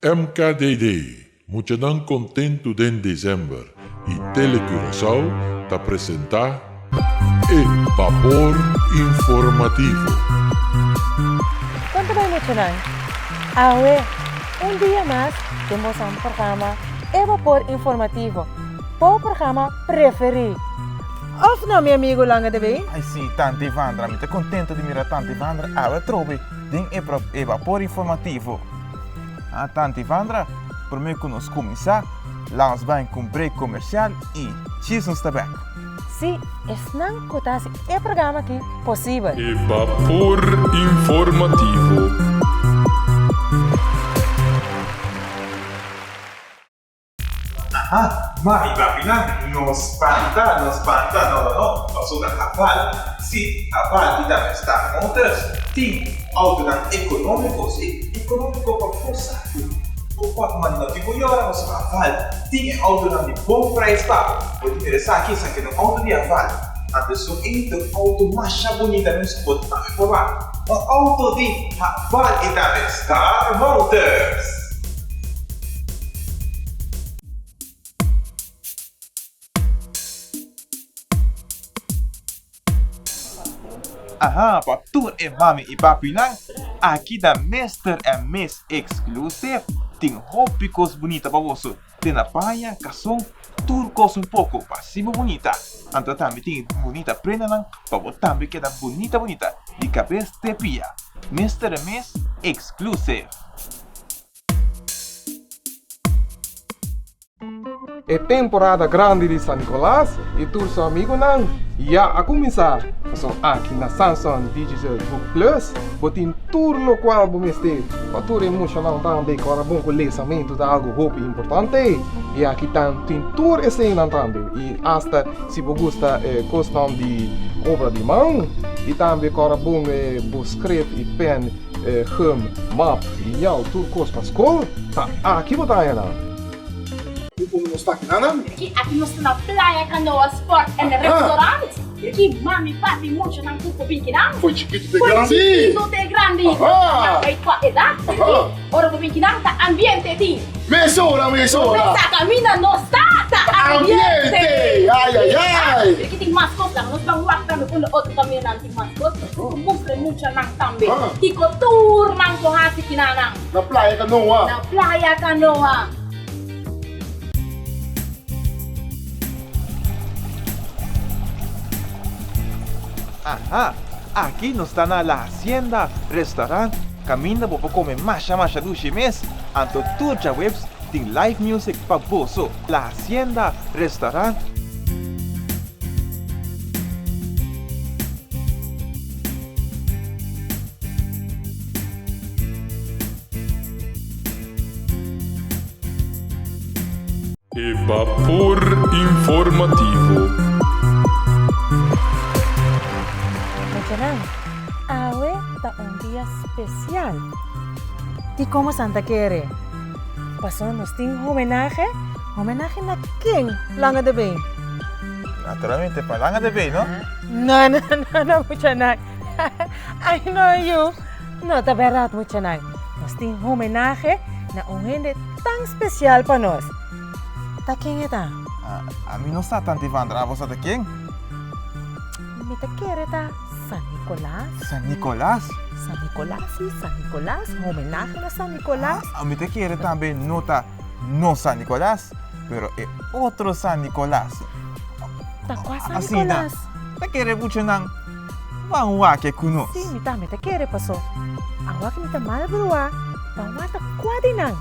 MKDD, Muchanan Kontentu den Desèmber i Tele Curaçao ta presentá e Bapor Informativo. Kon ta bai muchanan? Awe, un dia mas den boso programa E Bapor Informativo, bo programa preferí. Of no, mi amigo Lange de Been? Ai sí, Tante Ivandra, mi ta contento di mira Tante Ivandra awe atrobe den e Bapor Informativo. Ah, Tante Ivandra, promé ku nos kuminsá, laga nos bai ku un break komersial i djis nos ta bèk. Sí, esnan ku ta hasi e programa aki posibel. E Bapor Informativo. Aha, mami papinan, no spanta, no spanta, no no no, pasobra Haval, si, Haval i tambe Star Motors tin autonan ekonómiko, si, ekonómiko pa bo saku. Bo portmoni no tin ku yora pasobra Haval tin e autonan di bon prijs pa bo. Bo tin mira esaki, esaki ta un auto di Haval, anto esun ei ta un auto masha bunita mes ku bo tambe por wak. Un auto di Haval i tambe Star Motors. Aha, pa tur e mami i papinan, aki na Mister and Miss Exclusive tin hopi kos bunita pa boso, te na paña, kason, tur kos un poko pa hasi bo bunita. Anto tambe tin bunita prendanan pa bo tambe keda bunita bunita di kabes te pia. Mister and Miss Exclusive. E temporada grandi di San Nicolas y tur su amigonan ya a cuminsa. Pasobra aki na Samsung Digital Book Plus bo tin tur locual bo mester pa tur e muchanan tambe cu ora bon cu lesamento ta algo hopi importante y aki tan tin tur eseynan tambe y hasta si bo gusta cosnan di obra di man y tambe cu ora bon bo script y pen Gum, map, lial, tur kos pa skol, ta aki bo ta haña nan. Unda nos ta aki nan? Ricky, Aki nos ta na Playa Canoa Sport and Restaurant. Ricky, Mami, papi, muchanan tur por bin kinan. Foi chikitu te grandi. Foi chikitu te grandi. Nan bai kua edat. Ricky, Ora bo bin kinan ta ambiente tin. Mesora, mesora. Nos ta kaminda nos ta ta ambiente. Ambiente, ay ay ay. Ricky tin mas kos laga nos ban wak tambe unda otro kamindanan tin mas kos. Ku mustra e muchanan tambe kiko tur nan por hasi kinanan. Na Playa Canoa. Na Playa Canoa. Aha, aki nos ta na La Hacienda Restaurant kaminda bo por kome masha masha dushi mes, anto tur djaweps tin live music pa boso. La Hacienda Restaurant. E Bapor Informativo. Muchanan, awe ta un dia spesial. Di komo Santa kere? Pasobra nos tin homenahe, homenahe na ken Langa de Bey? Naturalmente pa Langa de Bey, no? No, no, no, no, muchanan. Ay no, yu. No ta bèrdat, muchanan. Nos tin homenahe na un hende tan spesial pa nos. Ta ken e ta? Ami no sa tantu, Ivandra. Abo sa ta ken? Mi ta kere ta San Nicolas. San Nicolas? San Nicolas, si, San Nicolas. Homenahe na San Nicolas. Ami ta kere tambe no ta nos San Nicolas, pero e otro San Nicolas. Ta kua San Nicolas? Asina, ta kere muchanan ban wak ku nos. Si, mi tambe ta kere paso awa ku mi ta mal bruá, ban wak ta kua di nan.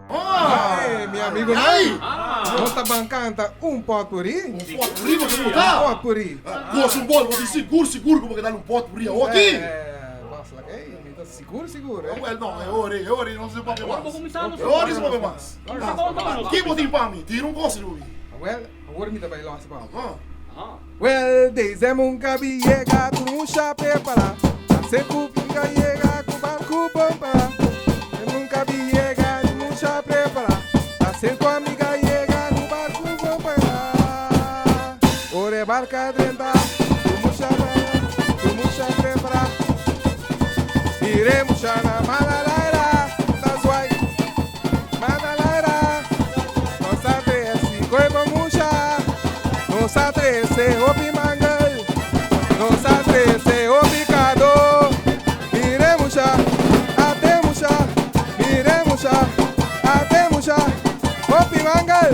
Hey, mi amigonan, nos ta ban canta un potpourri. Un potpourri bo ke bota? Un potpourri. Gosa un bol, bo tin sigur sigur ku bo ke dal un potpourri awo aki. Eh, basta. Laga ei, mi ta sigur sigur, eh. Wel no, e ora ei, e ora ei nos no papia mas. E ora ei nos papia mas. Ki bo tin pa mi? Tira un kos riba mi. Awel, awor mi ta bai los pa bo. Wel, deze munka bi yega tur musha prepara. Ase ku pinga yega ku barku bon para. E munka bi yega tur musha prepara. Ase ku amiga yega ku barku bon para. Ora e barka drenta, tur musha para, tur musha prepara. Mire musha na mala laira, ta zwai. Mala laira, nos a trece koe bo musha. Nos a trece hopi mangel, nos a trece hopi kado. Mire musha, ate musha, mire musha, ate musha. Hopi mangel,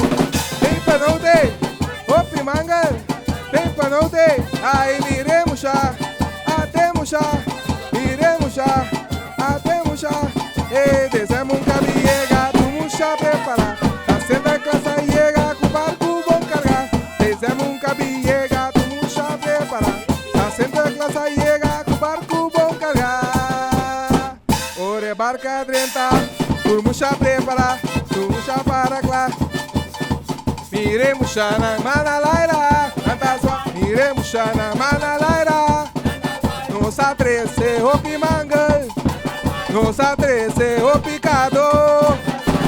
den panote, hopi mangel, den panote. Ai mire musha, ate musha, mire musha, ate musha. E desde munka bi yega tu musha prepara. Ta Santa Claus a yega ku barku bon karga. Desde munka bi yega tu musha prepara. Ta Santa Claus a yega ku barku bon karga. Ora e barka drenta, tur musha prepara, tur musha para kla. Mire mushanan mana laira, nan ta zwa. Mire mushanan mana laira. Nos a trese hopi mangel, nos a trese hopi kado.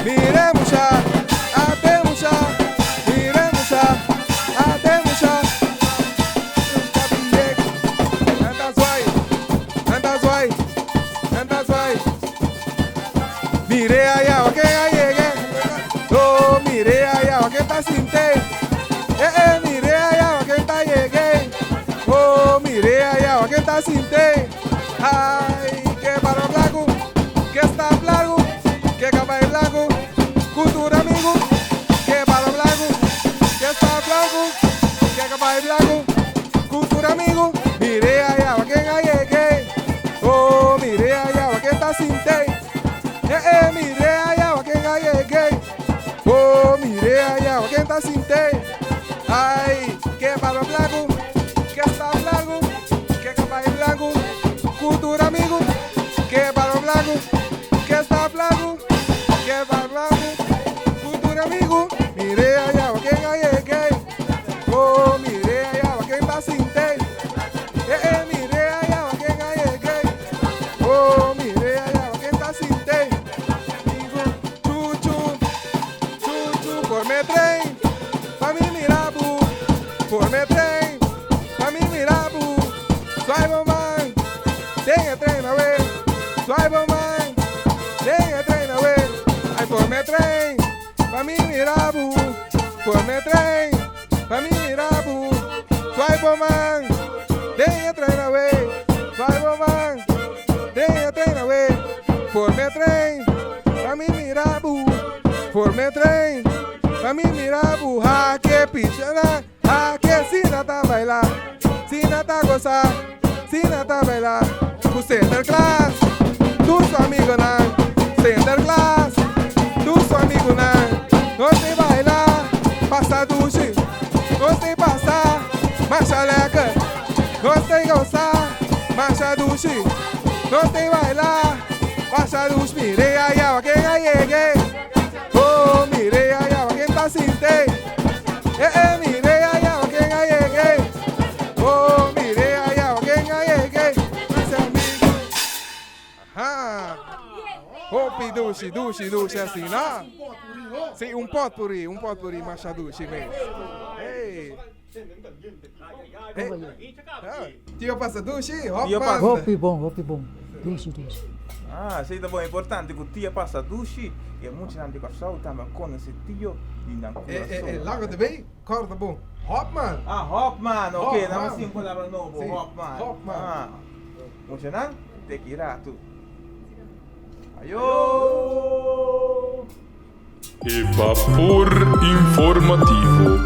Mire musha, ate musha, mire musha, ate musha. Nan ta zwai, nan ta zwai, nan ta zwai. Mire aya wa ken a yege. Oh, mire aya wa ken ta sinte. Eh, eh, mire aya wa ken ta yege. Oh, mire aya wa ken ta sinte. Ay, ke paro blanco, ke sta blanco, ke cabay blanco, cultura amigo. Ke paro blanco, ke sta blanco, ke cabay blanco, cultura amigo. Mire aya wa ken a yege. Oh, mire aya wa ken ta sinte. Eh, eh, mire aya wa ken a yege. Oh, mire aya wa ken ta sinte. Ay, ke paro blanco, ke sta blanco, ke cabay blanco, cultura amigo. Ke paro blanco, ke sta blanco, ke paro blanco, cultura amigo. Mire aya wa ken a yege. Oh, mire aya wa ken ta sinte. Eh, eh, mire aya wa ken a yege. Oh, mire aya wa ken ta sinte. Digo, chu chu, chu chu, por me tren, pa mi mirabu, por me tren, pa mi mirabu. Suave man, den e tren awe, suave man, den e tren awe. Ay, por me tren, pa mi mirabu, por me tren, pa mi mirabu. Suave man, den e tren awe, suave man, den e tren awe. Por me tren, pa mi mirabu, por me tren, pa mi mirabu. Ha ke pichana, ha ke sina ta baila, sina ta goza, sina ta baila. Ku Sinterklaas, tur su amigonan, Sinterklaas, tur su amigonan. Nos ta baila, pasa dushi, nos ta pasa, masha lekker. Nos ta goza, masha dushi, nos ta baila, pasa dushi. Mire aya wa ken a yege, oh mire aya wa ken ta sinte. Eh eh, mire aya wa ken a yege, oh mire aya wa ken a yege. Ese amigo. Aha. Hopi dushi, dushi, dushi asina, no? Si, un potpourri, un potpourri masha dushi mes. Hey. Hey. Ah, Tio pasa dushi, hop Tio man. pasa. Hopi bon, hopi bon. Dushi, dushi. Ah, esei ta bon. Importante ku Tio pasa dushi i e muchanan di Kòrsou tambe a konosé Tio di nan Eh, eh, eh, kurason. laga de bay, kòrda bon. Hopman. Ah, Hopman, ok, Hopman. nan a siña un palabra nobo, Sí, Hopman. Hopman. Ah, muchanan, te ki ratu. Ayo! E Bapor Informativo.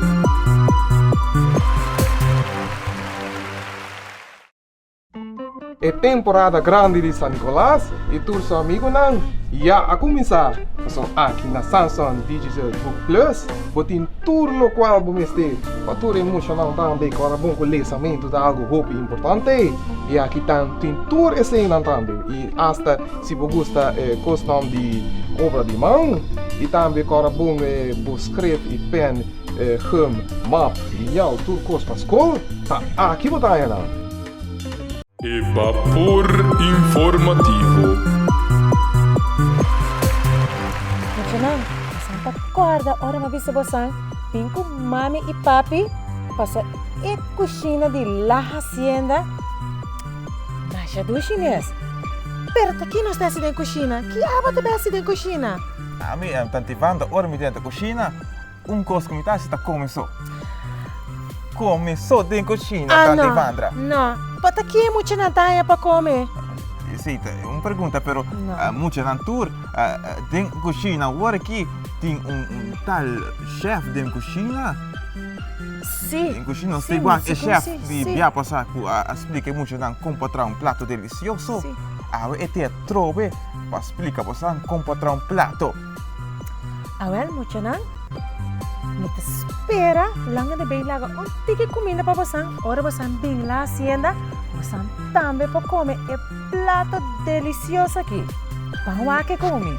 E Temporada grandi di San Nicolas y tur su amigonan ya a cuminsa. Paso aki na Samsung Digital Book Plus bo tin tur locual bo mester pa tur e muchanan tambe cu ora bon cu lesamento ta algo hopi importante y aki tan tin tur eseynan tambe y hasta si bo gusta cosnan di obra di man y tambe cu ora bon bo script y pen gum, map y yao tur cos pa scol ta aki bo ta haña nan. E bapor informativo. Muchanan, bosan ta kòrda ora mi a bisa bosan bin ku mami i papi paso e kushina di La Hacienda? Masha dushi mes. Pero ta ki nos ta hasi den kushina? Ki abo ta bai hasi den kushina? Ami, Tante Wanda, ora mi drenta kushina, Un kos ku mi ta hasi ta kome so. Kome so den kushina, Tante Ivandra. Ah, no, no. Pa ta ke muchanan ta haña pa kome? Esei ta un pregunta, pero muchanan tur den kushina. Awor aki tin un tal chef den kushina. Si. Den kushina nos ta igual e chef di bia pasá ku a splika e muchanan kon pa traha un plato delisioso. Awe e te atrobe pa splika bosan kon pa traha un plato. Awel muchanan, mi ta spera langa di bay laga un tiki cuminda pa bosan, ora bosan bin la hacienda, bosan tambe por come e plato delicioso aki. Ban wak e cu mi.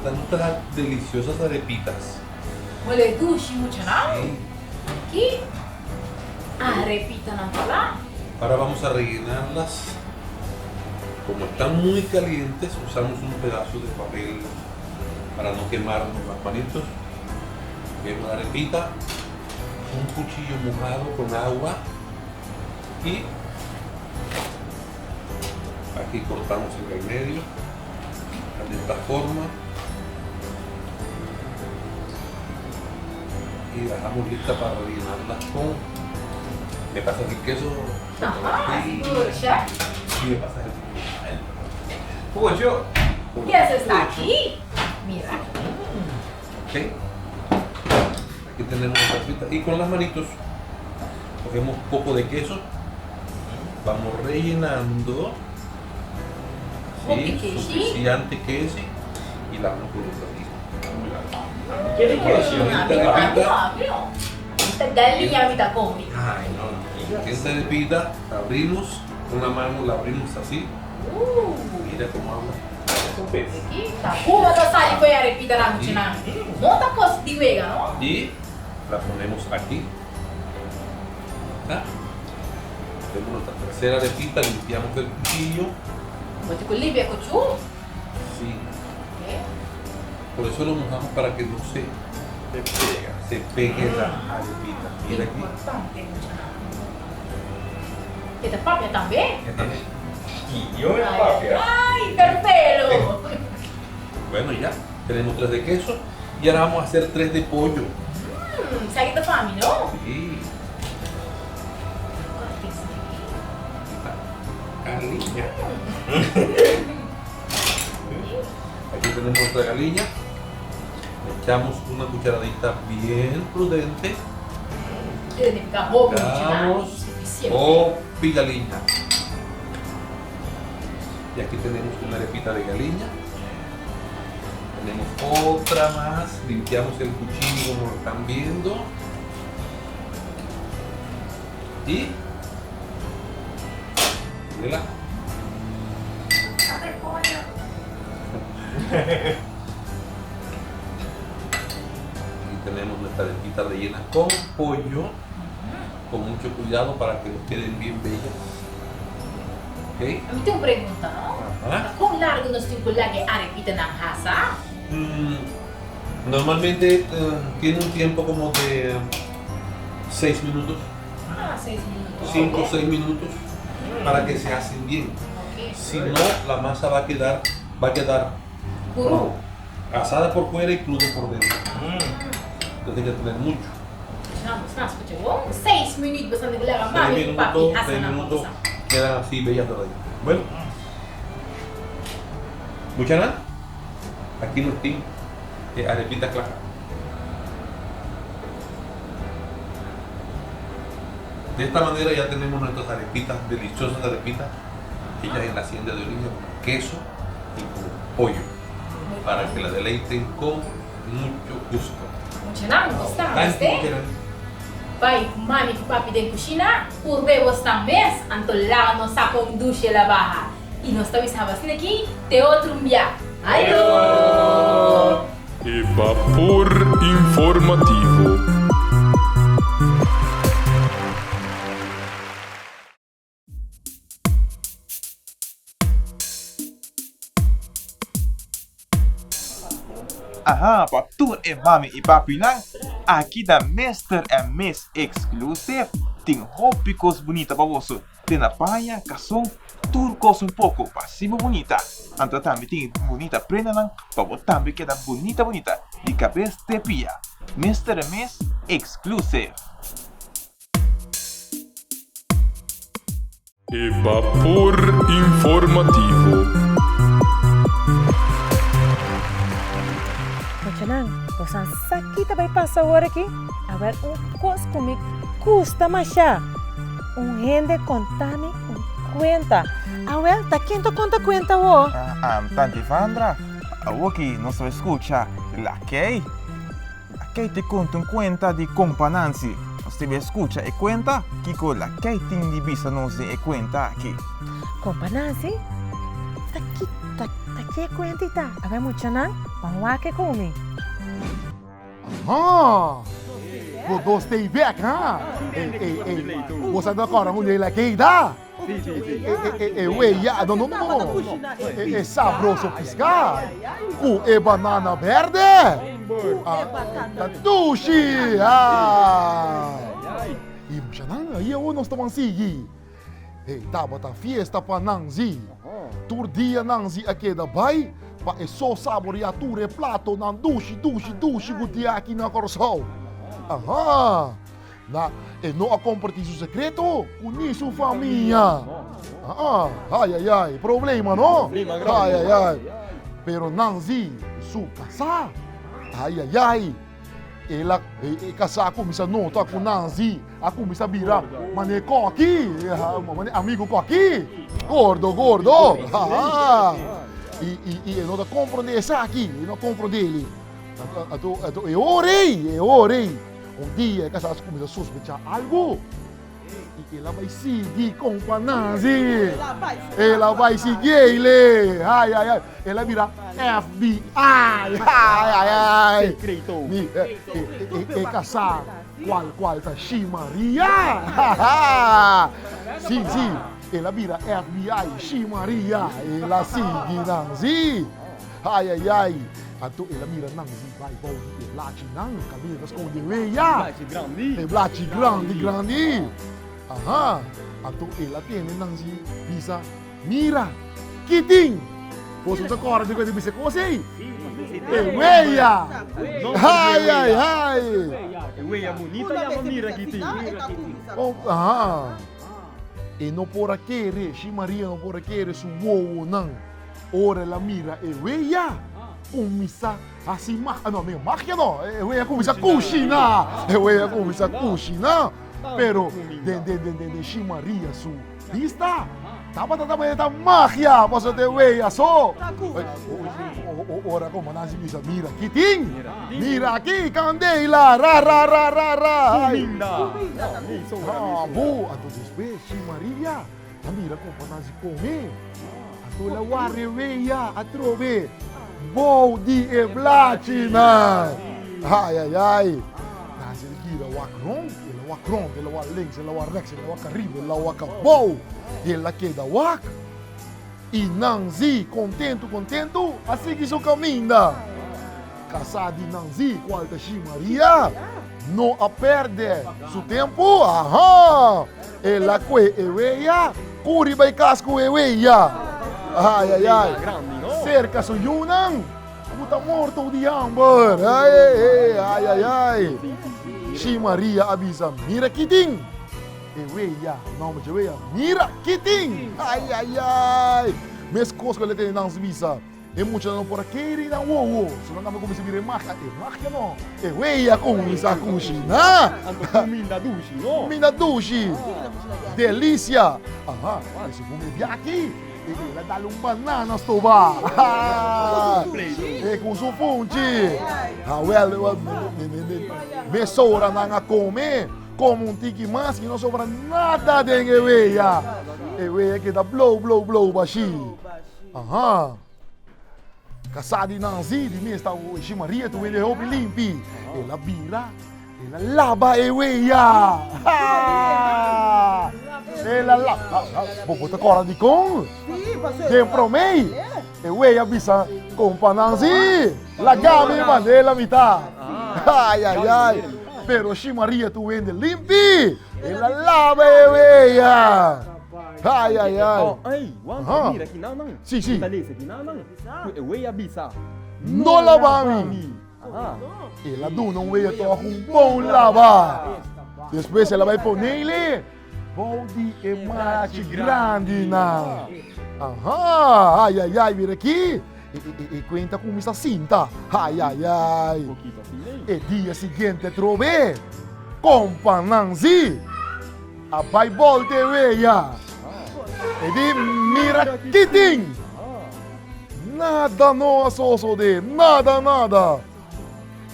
Tantas deliciosas arepitas. Huele dushi muchanan. Ki arepitanan ta la? Ahora vamos a rellenarlas. Como están muy calientes, usamos un pedazo de papel para no quemarnos las manitos. Cogemos la arepita, un cuchillo mojado con agua y aquí cortamos en el medio de esta forma y la dejamos lista para rellenarlas con me pasas el queso Ajá, seguro, chef. Y me pasas el pollo. Queso está aquí. Mira. Ok. Aquí tenemos la frita. Y con las manitos cogemos un poco de queso. Vamos rellenando. Sí, suficiente queso. Y la vamos poniendo aquí. ¿Quiere queso? Galiña mi ta come. Ay, no. Esta arepita la abrimos con la mano, la abrimos así. Mira cómo habla. Huma ta sali cu e arepita nan muchanan. No ta cos di wega, no? Y la ponemos aquí. ¿Está? Hacemos nuestra tercera arepita, limpiamos el cuchillo. Bo tin cu limpia e cuchu? Sí. Por eso lo mojamos para que no se se pegue la arepita. Mira aquí. Importante muchanan. E ta papia tambe? Yo e papia. Ay, perfelo! Bueno, ya tenemos tres de queso y ahora vamos a hacer tres de pollo. Mmm, esaki ta pa mi, no? Sí. Galiña. Aquí tenemos nuestra galiña. Le echamos una cucharadita bien prudente. Echamos hopi galiña. Y aquí tenemos una arepita de galiña. Tenemos otra más. Limpiamos el cuchillo como lo están viendo. Y Mira. Aquí tenemos nuestra arepita rellena con pollo, con mucho cuidado para que nos queden bien bellas. Ok. Mi tin un pregunta, no? Aha. Kon largu nos tin ku laga e arepitanan hasa? Normalmente tiene un tiempo como de seis minutos. Ah, seis minutos. Cinco o seis minutos para que se hacen bien. Si no, la masa va a quedar, va a quedar Kuru. asada por fuera y crudo por dentro. Entonces hay que tener mucho. Nos na skucha bon. Seis minuut bo sa di ku laga Seis mami ku papi minutos, hasa seis nan minutos cosa. quedan así bellas doraditas. Bueno. Muchanan, aki nos tin e arepita kla. De esta manera ya tenemos nuestras arepitas, deliciosas arepitas, hechas en la hacienda de origen con queso y con pollo, para que la deleiten con mucho gusto. Muchanan, gusta Danki, usted? muchanan. Bai ku mami ku papi den kushina, purbe bosnan mes, anto laga nos sa kon dushi el a baha. I nos ta bisa basina aki te otro un bia. Ayo! E Bapor Informativo. Aha, pa tur e mami i papinan, aki ta Mister and Miss Exclusive tin hopi kos bunita pa boso. Te na paña, kason, tur kos un poko pa hasi bo bunita. Anto tambe tin bunita prendanan pa bo tambe keda bunita bunita di kabes te pia. Mister and Miss Exclusive. E Bapor Informativo. Muchanan, bosan sa ki ta bai pasa awor aki? Awel un kos ku mi gusta mashá. Un hende konta mi un kuenta. Awel, ta ken ta konta kuenta awor? Tante Ivandra, awor ki nos ta bai skucha la kei. La kei te konta un kuenta di Kompa Nancy. Nos ta bai skucha e kuenta, kiko la kei tin di bisa nos den e kuenta aki. Kompa Nancy, ta ki ta ta ki e kuenta i ta? Awel muchanan, ban wak e ku mi. Aha! Bo dos ta ei bek, ha? Ei, ei, ei, bo sa ta kòrda ku Leila Keita? E weya, no, no, no, no, e sabroso piská ku e banana bèrdè. Ta dushi, ha! I mushanan, ai awor nos ta ban sigui. Ei tabata fiesta pa Nanzi. Tur dia Nanzi a keda bai pa e so saboreá tur e platonan dushi, dushi, dushi ku tin aki na Kòrsou. Aha! Na, e no a kompartí su sekreto ku ni su famia. Aha, ai ai ai, problema no? Ai ai ai. Pero Nanzi su kasá, ai ai ai. El a e kasá a kuminsá nota ku Nanzi a kuminsá bira manera kòki, manera amigu kòki, gordo gordo. I i i e no ta komprondé esaki, e no komprondé el. Anto anto e ora ei, e ora ei, un dia e kasá a kuminsá sospechá algu. I el a bai sigui kompa Nanzi. El a bai sigui ele. Ai, ai, ai. El a bira FBI. Ai, ai, ai. Secreto. Mi, e, e, e, e kasá kual kual ta Shi Maria. Sí, sí. El a bira FBI, Shi Maria. El a sigui Nanzi. Ai, ai, ai. Anto el a mira Nanzi bai bou di e blachinan kaminda ta skonde weya. E blachi grandi grandi. Aha. Anto el a tende Nanzi bisa, Mira, ki tin? Boso ta kòrda di ku el a bisa e kos ei? E weya! Ai, ai, ai! E weya bunita yama mira ki tin. Oh, aha. E no por a kere, Shi Maria no por a kere su wowonan. Ora el a mira e weya, kuminsá hasi magia, no, magia no, e weya kuminsá kushiná, e weya kuminsá kushiná, pero den den den den Shi Maria su bista, Tabata ta manera ta magia, pasobra ta e wea so. Ora como Nancy bisa, mira aki tin, mira aki candela, ra ra ra ra ra. Cuminda. Abo, anto despues si Maria a mira como Nancy come, anto el a wak e wea atrobe bou di e blachinan. Ai ai ai. Nancy a gira wak rond, el a wak rond, el a wak links, el a wak rechts, el a wak ariba, el a wak abou, el a keda wak. I Nanzi, kontentu kontentu, a sigui su kaminda. Kasá di Nanzi, kual ta Shi Maria, no a pèrdè su tempu. Aha! El a kue e wea, kuri bai kas ku e wea. Ai, ai, ai. Serka su yunan, ku ta morto di hamber. Ai, ai, ai, ai, ai. Shi Maria a bisa, Mira kitin! E wea, no mucha wea, mira kitin! Ai, ai, ai! Meskos ku el a tene nan su bisa, e muchanan no por a kere nan wowo, so nan tambe kuminsá mira e magia, e magia no, e wea kuminsá kushiná! Anto kuminda dushi, no? Kuminda dushi! Delisia! Aha, e segun e biachi, el a dal un banana stobá! E ku su funchi! Awèl, mesora nan a kome. Como un tiki mas y no sobra nada den e wea. E wea keda blow, blow, blow bashi. Aha. Casá di Nancy, di mes ta Shi Maria tu wende hopi limpi. El a bira, el a laba e wea. Ha! El a laba. Bo bo ta corda di con? Den promé, e wea bisa compa Nancy, laga mi mandela mitad. Ay, ay, ay. Pero Shi Maria tu wende limpi, el a laba e wea. Ay, ay, ay. Oh, ay, wanta, Aha. mira ki nan nan. Sí, sí. Ta lesa ki nan nan. Ku e wea bisa. No laba mi. Aha. El a duna un wea toch un bon laba. Despues el a bai ponele bou di e machi grandinan. Aha, ay, ay, ay, mira aki. E, e, e, e cuenta cuminsa sinta. Ay, ay, ay. Poquito así, eh. E dia siguiente trobe, compa Nancy a bai bolte wea. E di mira kitin. Nada no a sosode, nada, nada.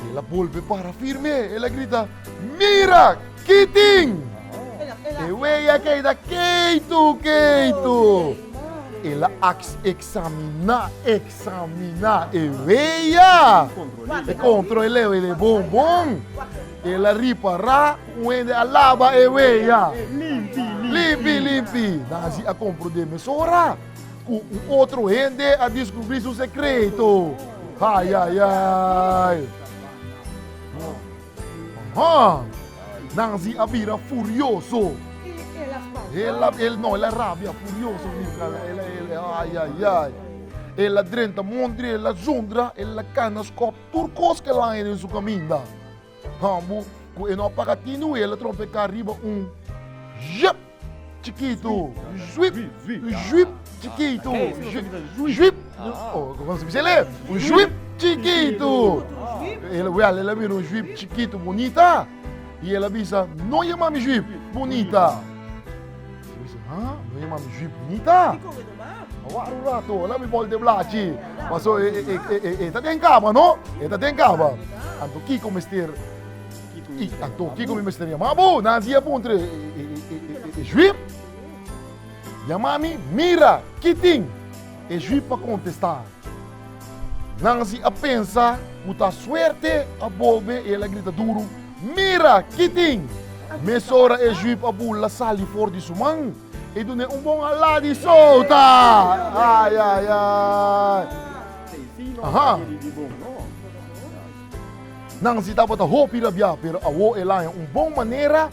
El a bolbe para firme, el a grita, mira kitin. E wea keda keitu, keitu. El a examiná, examiná e wea. E kontrol'é, el e bon, bon. El a ripará ku un hende a laba e wea. Limpi, limpi. Limpi, limpi. Nanzi a komprondé mesora ku un otro hende a diskubrí su sekreto. Ai, ai, ai. Aha! Nanzi a bira furioso. El a, el, no, el a rabia, furioso. El, el, el, ai, ai, ai. El a drenta mondri, el a zundra, el a kana skop tur kos ku el a haña den su kaminda. Hambu ku e no a paga tinu, el a trompeká riba un zjep chikitu. Zwip, zwip chikitu. Zwip, oh, komo se bisa ele? Un zwip chikitu. El, wel, el a mira un zwip chikitu bunita i el a bisa, no yama mi zwip bunita. El bisa, ha? No yama mi zwip bunita? Wak un rato, laat mi bolte blachi. Paso e, e, e, e, e ta den kaba, no? E ta den kaba. Anto kiko mester I, anto kiko mi mester yama bo? Nancy a puntra e, e, e, e, e, e zwip. Yama mi, mira, kitin. E zwip a kontestá. Nancy a pensa ku ta suerte a bolbe i el a grita duru, Mira, kitin! Mesora e zwip a bula sali for di su man. I dun'é un bon alá di souta. Ai, ai, ai. Aha. Nancy tabata hopi rabiá, pero awor el haña un bon manera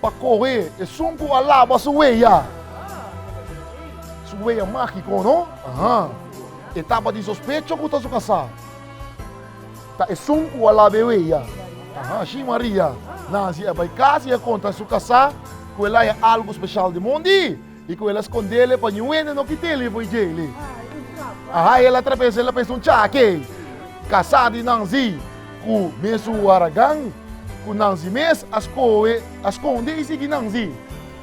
pa kohe esun ku a laba su wea. Su wea mágiko, no? Aha. E tabatin sospecho ku ta su kasá. Ta esun ku a laba e wea. Aha, shi Maria. Nancy a bai kas i a konta su kasá ku el haña algu speshal di mondi i ku el a skondele pa niun hende no kit'el for djele. Aha, el a trapesa, el a pensa un chake. Kasá di Nancy ku mesun haragan ku Nancy mes a skohe, a skonde i sigui Nancy.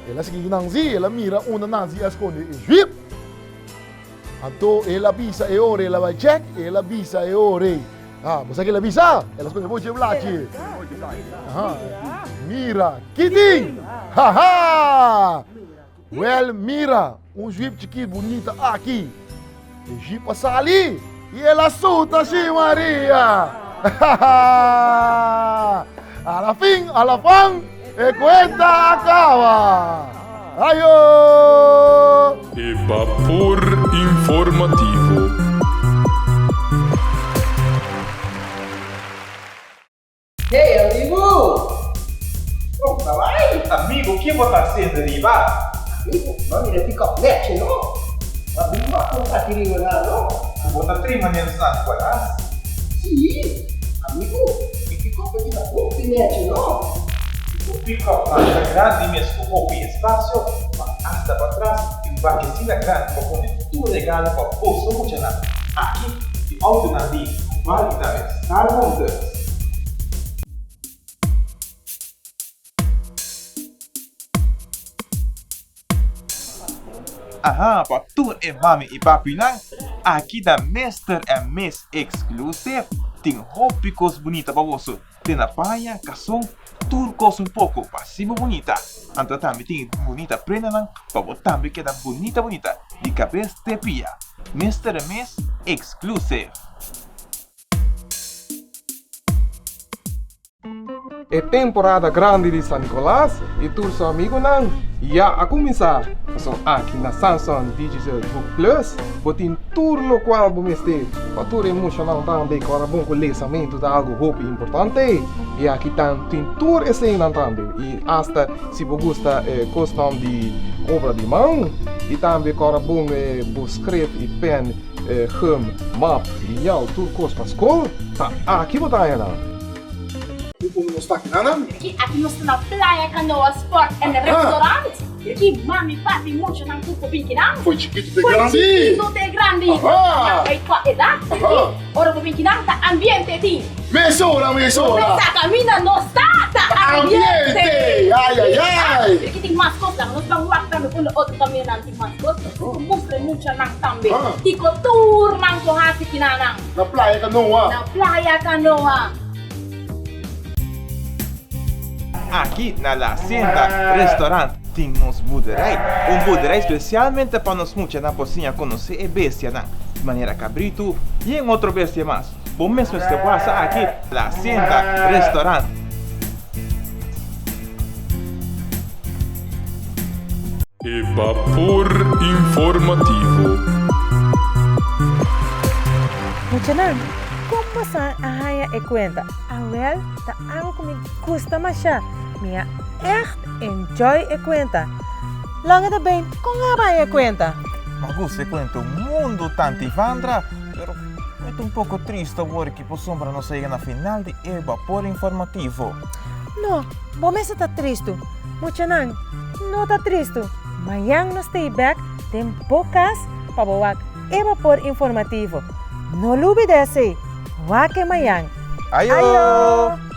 El a sigui Nanzi, el a mira unda Nanzi a skonde e zwip. Anto el a bisa e ora el a bai chèk, el a bisa e ora ei. Ah, bo sa ke el a bisa? El a skonde bo dje blachi. Aha, mira, kitin! Ha ha! Wèl, mira, un zwip chikit bunita aki. E jeep a sali i el a suta Shi Maria. Ha ha! A la fin, a la fan, e kuenta a kaba. Ayo! E Bapor Informativo. Hey amigu! Kon ta bai? Amigu, ke bo ta hasiendo riba? Amigu, m'a mira pick-up nechi no. M'a bin wak un taki riba nan no. Ku bo ta trima den San Nicolas? Sí, amigu, e pick-up aki ta hopi nechi no. Ku pick-up masha grandi mes ku hopi espasio, pa asta patras tin bakesina grandi pa pone tur regalo pa boso muchanan. Aki di autonan di Bali tambe Star Motors. Aha, pa tur e mami i papinan, aki ta Mister and Miss Exclusive. Tin hopi kos bunita pa boso, te na paña, kason, tur kos un poko pa hasi bo bunita. Anto tambe tin bunita prendanan pa bo tambe keda bunita bunita di kabes te pia. Mister and Miss Exclusive. E temporada grandi di San Nicolas y tur su amigonan ya a cuminsa. Pasobra aki na Samsung Digital Book Plus bo tin tur locual bo mester pa tur e muchanan tambe cu ora bon cu lesamento ta algo hopi importante y aki tan tin tur eseynan tambe y hasta si bo gusta cosnan di obra di man y tambe cu ora bon bo script y pen gum, map, lineal, tur kos pa skol, ta aki bo ta haña nan. Unda nos ta aki nan? Aki aki nos ta na Playa Canoa Sport and Restaurant. Aki mami, papi, muchanan tur por bin kinan. Foi chikitu te grandi. Foi chikitu te grandi. Nan bai kua edat. Ora bo bin kinan ta ambiente tin. Mesora, mesora. Bo sa caminda nos ta, ta ambiente. Ambiente, ay ay ay. Aki tin mas kos nan. Nos ban wak tambe unda otro camindanan tin mas kos. Nos por mustra e muchanan tambe. Kiko tur nan por hasi kinanan. Na Playa Canoa. Na Playa Canoa. Aki na La Hacienda Restaurant tin nos boerderij. Un boerderij specialmente pa nos muchanan por siña conoce e bestianan, manera cabritu y en otro bestia mas. Bo mes mester pasa aki La Hacienda Restaurant. E Bapor Informativo. Muchanan, kon bosan a haña e kuenta? Awel, ta algu ku mi gusta mashá. Mi a ègt enjoy e kuenta. Lange ta bin, kon a haña e kuenta? Mi a gusta e kuenta un mundu tantu Ivandra, pero mi ta un poko trist awor ki pasobra nos a yega na final di e Bapor Informativo. No, bo mester ta tristu. Muchanan, no ta tristu. Mañan nos ta ei bek den bo kas pa bo wak e Bapor Informativo. No lubida esei! Wak e mañan. Ayo! Ayo!